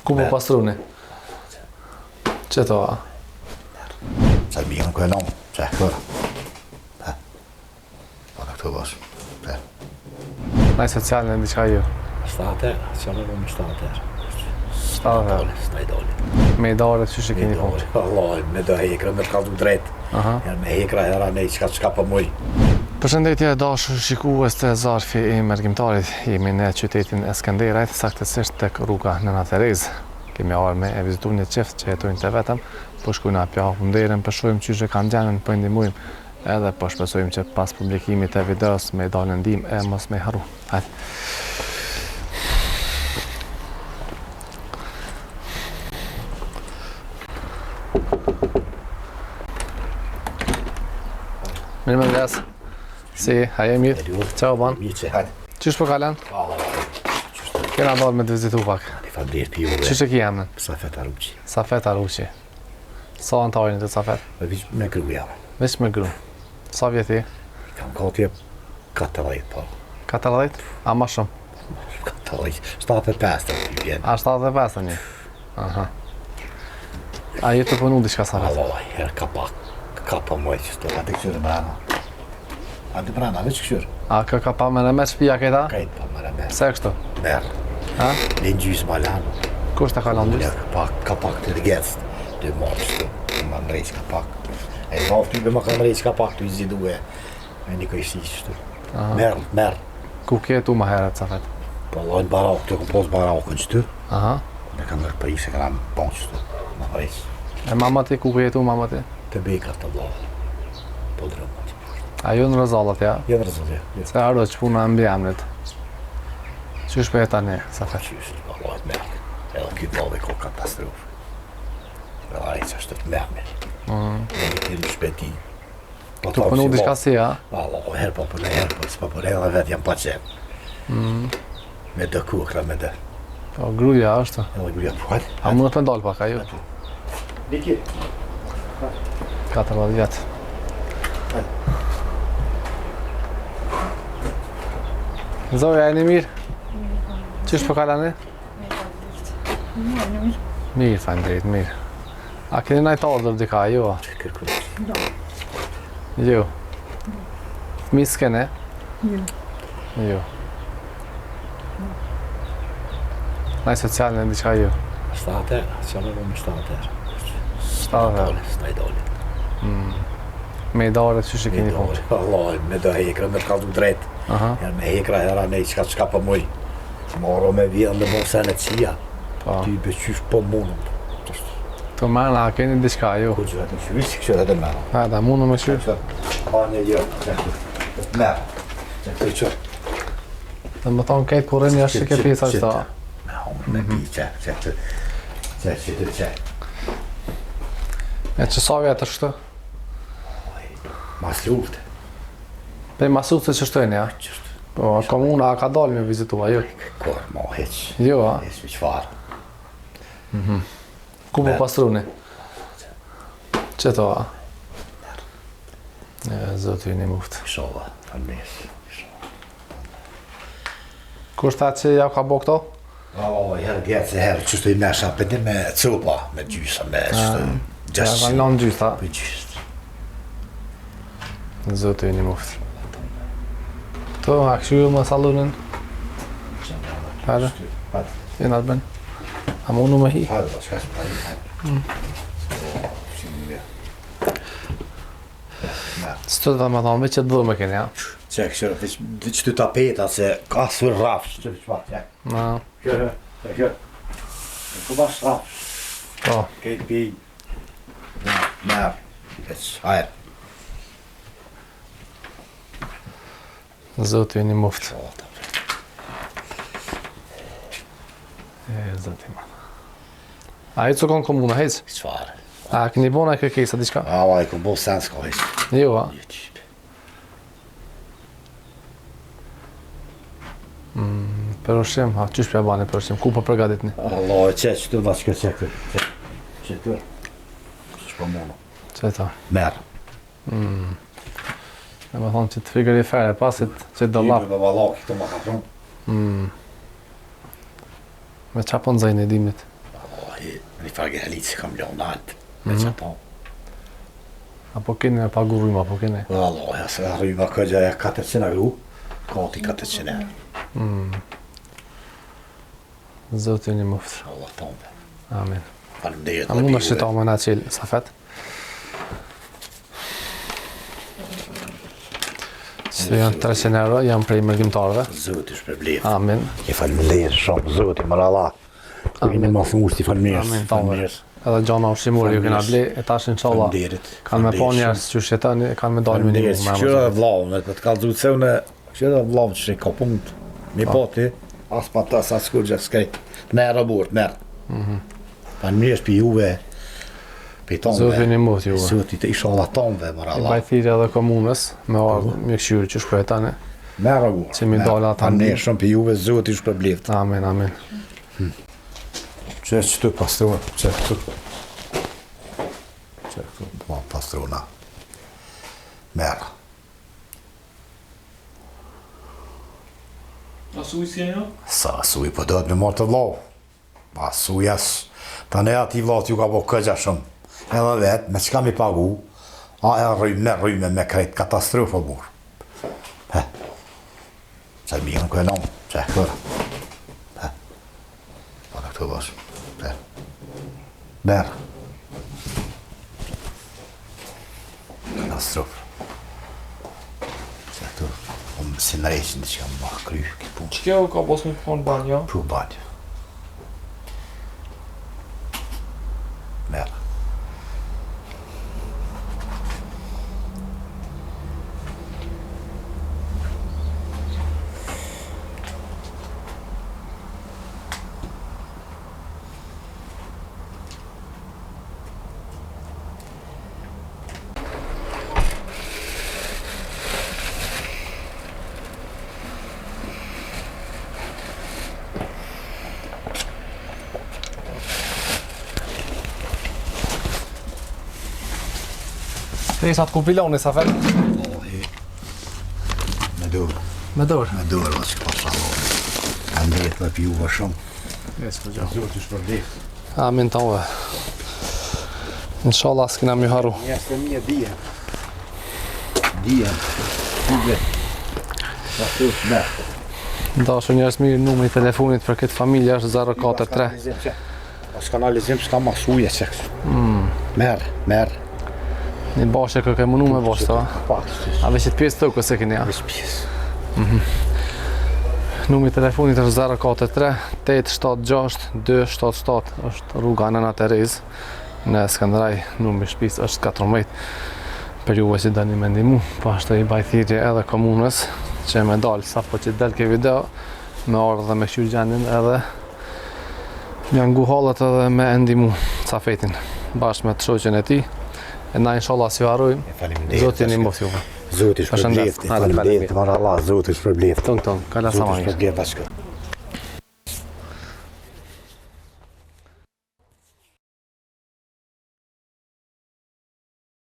Ku po pastruni? Qeto, a? Sa mirë nuk e lëmë, që e kërë. Pa. Po në këtu bosh. Pa. Naj social në diçka ju. 7 herë, që më më 7 herë. 7 herë. S'na i doli. Me idare që që keni punë? Allah, me do hekra, me të drejt. Aha. Herë me hekra, hera me çka çka po muj. Përshëndetje e dashur shikues të Zarfi i Mërgimtarit. Jemi në qytetin e Skenderajt, saktësisht tek rruga Nëna Terezë. Kemi ardhur me e vizitu një çift që jetojnë të vetëm, po shkojmë po ja hapim derën, po shohim qysh e kanë gjendjen, po i ndihmojmë edhe po shpresojmë që pas publikimit të videos me i dalë në ndihmë e mos me i harru. Hajde. Mirëmëngjes. Si, a je mirë? Ciao, ban. Mirë që hajde. Qysh po kalon? Kena dalë me të vizitu pak. Faleminderit pi juve. Qysh e ki emrin? Safet Aruqi. Safet Aruqi. Sa anëtarë jeni të Safet? Me veç me gru jam. Veç me gru. Sa vjet je? Kam gati 40 po. 40? A ma shumë? 40, 75 të ti vjen. A 75 të një? Aha. A je tu punu diçka Safet? Allah, herë ka pak, ka po muaj që s'do, atë kqyre mrena. Atë mrena, veç kqyre. A ka ka pa me në shpia këta? Kajt pa me në Pse kështu? Merë. Ha? Një gjysë ma lanë. Kush ta ka lanë gjysë? Ka pak, ka pak të rgecët. Dy marë qëtu, ma nrejq ka pak. E në ty me ma ka nrejq ka pak të i zidu e. Me një kështi qëtu. Merë, merë. Ku ke tu ma herët, Safet? Po, lojnë barak, të kom pos barakën qëtu. Aha. Ne kam ndërpri se kanë bon qëtu. Ma nrejq. E mama ti, ku ke jetu mama ti? Të beka të vllava. Po drëmë. A jo në Rezallat, ja? Jo në Rezallat, ja. Se ardo që puna mbi emrit. Qysh po jeton tani, Safet? Qysh, po llojt me. Edhe ky vllavi ka katastrofë. Edhe ai që është të merë. Mm. Në një tim shpeti. Po Tu punu diçka si, ja? Allah, po herë po punoj, herë po s'po punoj, edhe vetë jam pa qenë. Mm. Me dë ku, kra me dë. Po, gruja është. Edhe gruja, po hajde. A mund të ndal pak, ajo? Diki. 14 vjetë. Zoja, a jeni mirë? Qysh po kaloni? Mirë, mirë. Mirë, faleminderit, mirë. A keni naj të ardhur dika, jo? Jo. Jo. Fëmijë s'keni? Jo. Jo. Naj social në diçka jo. 7 herë, që më më 7 herë. 7 herë. S'na i doli. Mm. Me idare që që keni punë? Allah, me do hekra, me të kalzu drejt. Aha. Herë me hekra, hera me çka çka po muj. Moro me vjedhë me bon sene qia. Po. Ty be qysh po mundëm. Të mrena, a keni diçka, jo? Kur që vetëm qysh, që kqyr edhe mrena. Ha, da mundëm me kqyr? Pa një jo, që të merë. Që të qyr. Dhe më thonë kejtë ku rrini është që ke pjesa që ta. Me hongër, me pi, që, që, që, që, që, që, që. E që sa vjetë është? Mas lufte. Pe mas lufte që shtojnë, ja? Po, komuna a ka dalë me vizitu, a jo? Kur, mo, hiq. Jo, a? Hiq, me qfarë. Mhm. Ku po pastruni? Qeto, a? E, zoti ju nimoftë. Ishalla, faleminderit. Kush tha që ja ka bo këto? O, herë vjetë, herë, që shtë i mesha, për një me copa, me gjysa, me që shtë... Ja, ka lanë gjysa. Me gjysë. Zoti ju nimoftë. To, a kështu më sallunin? Hajde. Hajde. E në bën. A mundu me hi? Hajde, s'ka s'ka. Hajde. Mm. Së të më thonë, veç që të dhëmë keni, ja? Që kështu, veç veç të tapeta se ka së rrafsh, që çfarë, që. Na. Kjo, kjo. Ku bash rrafsh? Po. Kejt pi. Na, na. Veç, hajde. Zoti ju nimoftë. E, zoti ma. A i të komuna, hec? Çfarë? A keni bo naj kërkesa diçka? A, a, i kom bo sen s'ka hiç. Jo, a? Jo, qype. Mm, për ushqim, ha, qysh po ja bani për ushqim? Ku po përgatitni? Allah, që që të vash kjo që që që të që po mundu. Që ta? Merë. Mm. Dhe më thonë që të frigorifere, pasit që do lap. I me ballak, këto ma ka thonë. Mm. Me qa po nxejnë e dimnit? Një farë gehalitë që kam lonë altë, me mm -hmm. që po. A po keni me pagu rrymë, apo keni? Valla, ja se rryma këgja ja 400 euro, kati 400 euro. Mm. Zoti ju ndihmoftë. Allah tonve. Amin. Faleminderit. A mund është qëta me na qelë, Safet? Se janë 300 euro, janë prej mërgimtarëve. Zoti shpërbleftë. Amin. E faleminderit shumë, Zoti më Allah. Amin. Më thmushti faleminderit. Amin. Faleminderit. Edhe gjana ushqimore ju kena ble, e tash inshallah. Faleminderit. Kanë me pa njerëz që shetani, kanë me dalë me një më. Qyre edhe vllau, me të kallzu se unë, qyre edhe vllau që ka punë. Mi po ti, as pa ta sa skurgjë s'krejt. Merr o burrë, merr. Mhm. Faleminderit për juve. Për tonve. Zoti ndihmoftë juve. Zoti të inshallah tonve, mor Allah. I baj thirrje edhe komunës me ardhë me kqyrë që shkruaj tani. Merr o burrë. Që mi dalë ata. Faleminderit shumë për juve, Zoti ju shpërbleftë. Amin, amin. Hm. Që që të pastruar, që këtu. Që këtu, po pastruna. Merr. As ujë s'keni jo? Sa as ujë po dohet me marrë të vllau. As ujë as, tani atij vllaut ju ka bo këgja shumë. Edhe vetë, me çka mi pagu, a e rrymë, me rrymë, me krejt, katastrofë o burrë. He. Sa mirë nuk e lomë, që e kërë. He. Po në këtu bosh. He. Merr. Katastrofë. Se këtu, po më si nreqin të që jam ma kry, këtë punë. Që kjo ka bos me punë banjo? Pu banjo. Merr. Sa të kupiloni, Safet? Me dorë. Me dorë? Me dorë, vë që pa sallon. A ndjetë dhe pjuva shumë. E, s'po gjë. Zoti shpërbleftë. Amin tonve. Inshallah s'kena mi harru. Njerëz të mirë dihen. Dihen. Dihen. Sa të me. Dashur njerëz mirë, numri i telefonit për këtë familje është 043. As kanalizim s'ka mas uje që mm. Merr, merr. Një bashë e kërke mënu me boshë, të? Pak, A veç qëtë pjesë tokës e keni, a? Veç pjesë. Mm -hmm. Numri i telefonit është 043 876 277, është rruga Nëna Terezë në Skënderaj, numri i shtëpisë është 14. Për juve që doni me ndihmu, po ashtu i baj thirrje edhe komunës që me dal sapo që del kjo video, me ardhë dhe me kqyr gjendjen edhe me ja ngu hallet edhe me e ndihmu Safetin bashkë me të shoqen e tij. E na inshallah s'ju harrojmë. Faleminderit. Zoti ndihmoftë juve. Zoti shpërbleftë. Faleminderit, mor Allah, Zoti shpërbleftë. Ton ton, kala sa më. Zoti shpërbleftë bashkë.